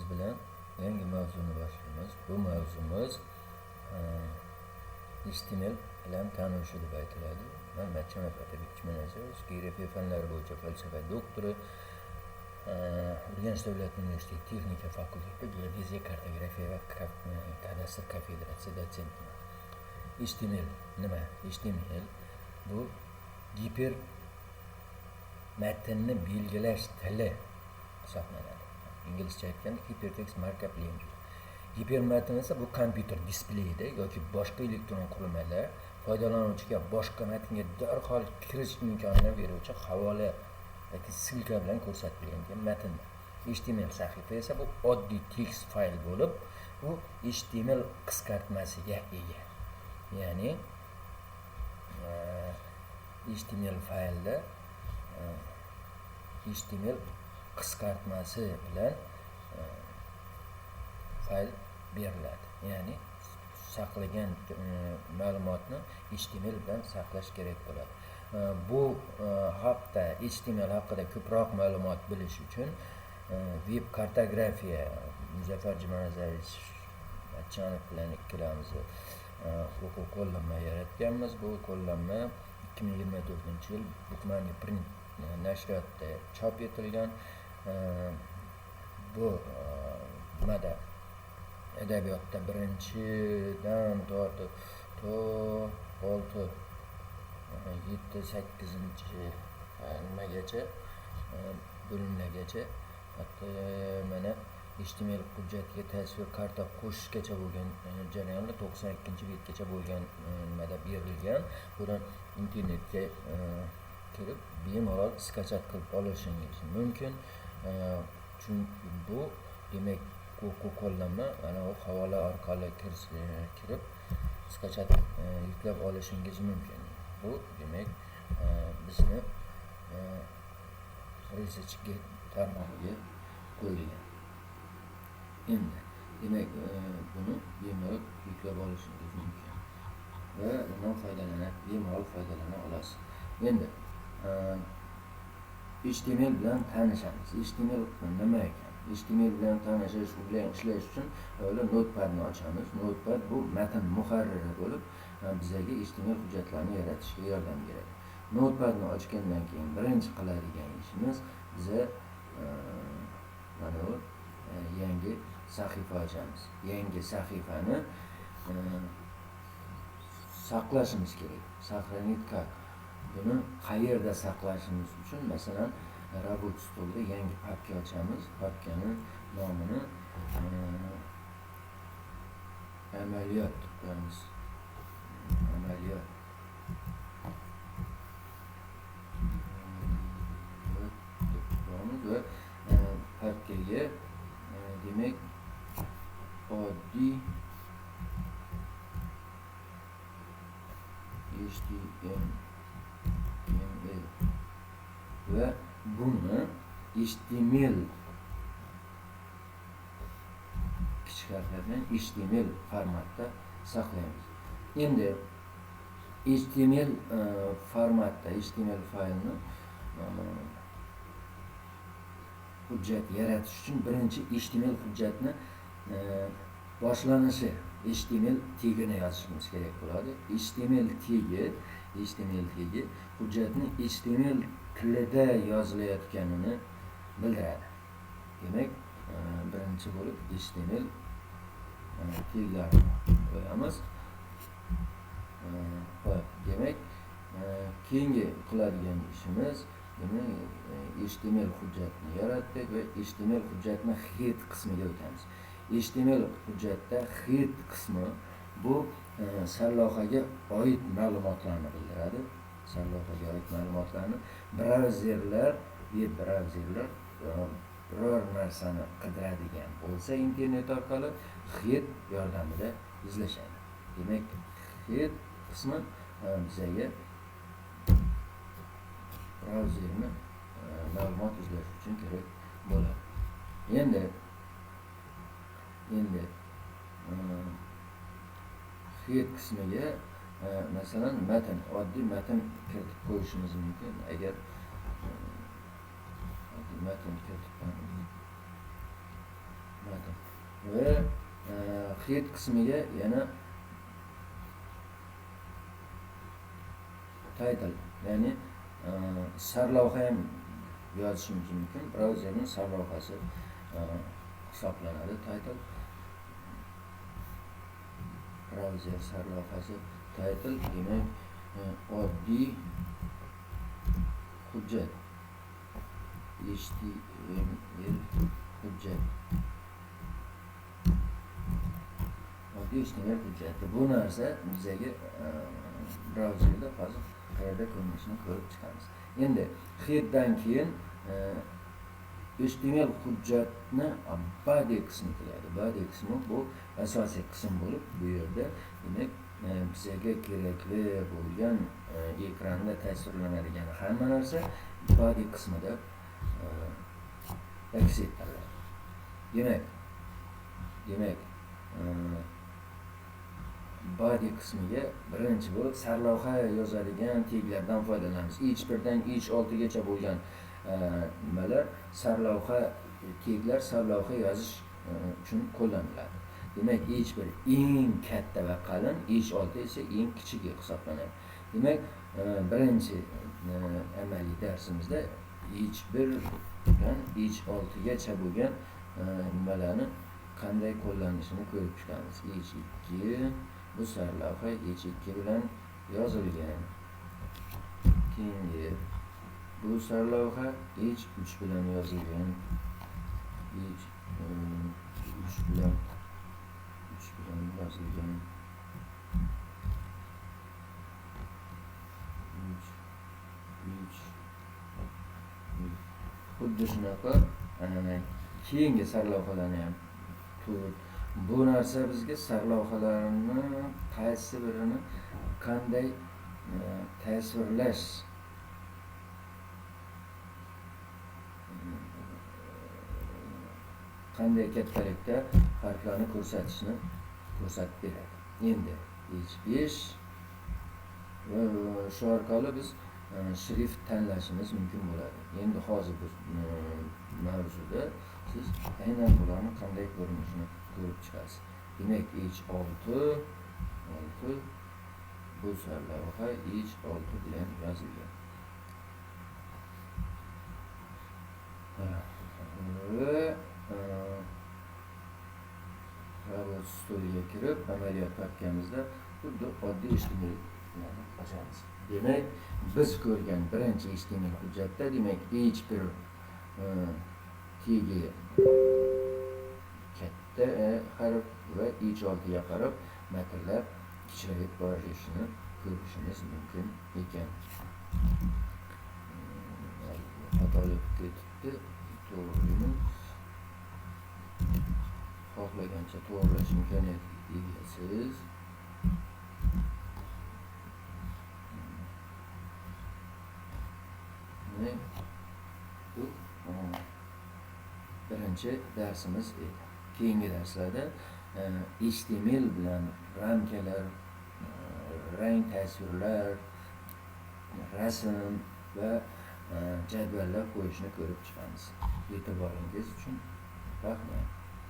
Siz bilan yangi mavzuni boshlaymiz. Bu mavzumiz HTML bilan tanishuv deb aytiladi. Man Matchanov Otabek Jumanazarov, geografiya fanlari bo'yicha falsafa doktori, Urganch davlat universiteti texnika fakulteti geodeziya, kartografiya va kadastr kafedrasi dotsentiman. HTML nima? HTML bu giper matnni belgilash tili hisoblanadi. Inglizcha aytganda hypertext markup language. Gipermatn esa bu kompyuter displeyida yoki boshqa elektron qurilmada foydalanuvchiga boshqa matnga darhol kirish imkonini beruvchi havola yoki ссылка bilan ko'rsatilgan matndir. HTML sahifa esa bu oddiy tekst fayl bo'lib, u HTML qisqartmasiga ega. Ya'ni HTML faylda HTML qisqartmasi bilan fayl beriladi. Ya'ni saqlagan ma'lumotni HTML bilan saqlash kerak bo'ladi. Bu haqda, HTML haqida ko'proq ma'lumot bilish uchun web kartografiya Muzaffar Jumanazarevich Matchanov bilan ikkalamiz o'quv qo'llanma yaratganmiz. Bu qo'llanma 2024-yil Bookmoney Print nashriyotida chop etilgan. Bu nimada, adabiyotda birinchidan tortib to 6, 7, 8-, nimagacha, bo'limlargacha, hatto mana HTML hujjatiga tasvir, karta qo'shishgacha bo'lgan jarayonlar 92-betgacha bo'lgan nimada berilgan. Buni internetga kirib bemalol скачать qilib olishingiz mumkin. Chunki bu, demak, o'quv qo'llanma mana bu havola orqali kirib скачать, yuklab olishingiz mumkin. Bu, demak, bizni ResearchGate tarmog'iga qo'yilgan. Endi, demak, buni bemalol yuklab olishingiz mumkin va undan bemalol foydalana olasiz. Endi HTML bilan tanishamiz. HTML nima ekan? HTML bilan tanishish, u bilan ishlash uchun avvalo Notepadni ochamiz. Notepad bu matn muharriri bo'lib, bizaga HTML hujjatlarini yaratishga yordam beradi. Notepadni ochgandan keyin birinchi qiladigan ishimiz, biza mana bu yangi sahifa ochamiz. Yangi sahifani saqlashimiz kerak. Сохранить как? Buni qayerda saqlashimiz uchun, masalan, рабочий stolda yangi papka ochamiz. Papkani nomini amaliyot deb qo'yamiz. Amaliyot deb qo'yamiz va papkaga, demak, oddiy HTML va buni HTML kichik harflar bilan HTML formatda saqlaymiz. Endi HTML formatda HTML faylni hujjat yaratish uchun birinchi HTML hujjatni boshlanishi HTML tegini yozishimiz kerak bo'ladi. HTML tegi hujjatni HTML tilida yozilayotganini bildiradi. Demak, birinchi bo'lib HTML teglarini qo'yamiz. Ho'p, demak, keyingi qiladigan ishimiz, demak, HTML hujjatni yaratdik va HTML hujjatni head qismiga o'tamiz. HTML hujjatda head qismi bu sarlavhaga oid ma'lumotlarni bildiradi. Sarlavhaga oid ma'lumotlarni brauzerlar, web brauzerlar biror narsani qidiradigan bo'lsa, internet orqali head yordamida izlashadi. Demak, head qismi bizaga brauzerni ma'lumot izlash uchun kerak bo'ladi. Endi head qismiga, masalan, matn, oddiy matn kiritib qo'yishimiz mumkin. Agar oddiy matn kiritib, Matn va head qismiga yana title, ya'ni sarlavha ham yozishimiz mumkin. Brauzerning sarlavhasi hisoblanadi title. Brauzer sarlavhasi title, demak oddiy hujjat, HTML hujjat, oddiy HTML hujjati. Bu narsa bizaga brauzerda hozir qayerda ko'rinishini ko'rib chiqamiz. Endi headdan keyin HTML hujjatni body qismi keladi. Body qismi bu asosiy qism bo'lib, bu yerda demak bizaga kerakli bo'lgan ekranda tasvirlanadigan hamma narsa body qismida aks ettiriladi. Demak body qismiga birinchi bo'lib sarlavha yozadigan teglardan foydalanamiz. H1 dan H6 gacha bo'lgan nimalar sarlavha teglar sarlavha yozish uchun qo'llaniladi. Demak H1 eng katta va qalin, H6 esa eng kichigi hisoblanadi. Demak birinchi amaliy darsimizda H1 dan H6 gacha bo'lgan nimalarni qanday qo'llanishini ko'rib chiqamiz. H2 bu sarlavha H2 bilan yozilgan. Keyingi bu sarlavha H3 bilan yozilgan. H3 bilan yozilgan. 3 xuddi shunaqa keyingi sarlavhalarni ham 4. Bu narsa bizga sarlavhalarni qaysi birini qanday tasvirlash qanday kattalikda harflarni ko'rsatishni ko'rsatib beradi. Endi H5 va shu orqali biz shrift tanlashimiz mumkin bo'ladi. Endi hozir bu mavzuda siz aynan bularni qanday ko'rinishini ko'rib chiqasiz. Demak H6 bu sarlavha H6 bilan yozilgan. Va robot stoliga kirib amaliyot papkamizda xuddi oddiy HTML ochamiz. Demak biz ko'rgan birinchi HTML hujjatda demak H1 tegi katta harf va H6 ga qarab matnlar kichrayib borishini ko'rishimiz mumkin ekan. Xatolik ketibdi, to'g'rimi? Xohlagancha to'g'rilash imkoniyatiga egasiz. Bu birinchi darsimiz edi. Keyingi darslarda HTML bilan ramkalar, rang tasvirlar, rasm va jadvallar qo'yishni ko'rib chiqamiz. E'tiboringiz uchun rahmat.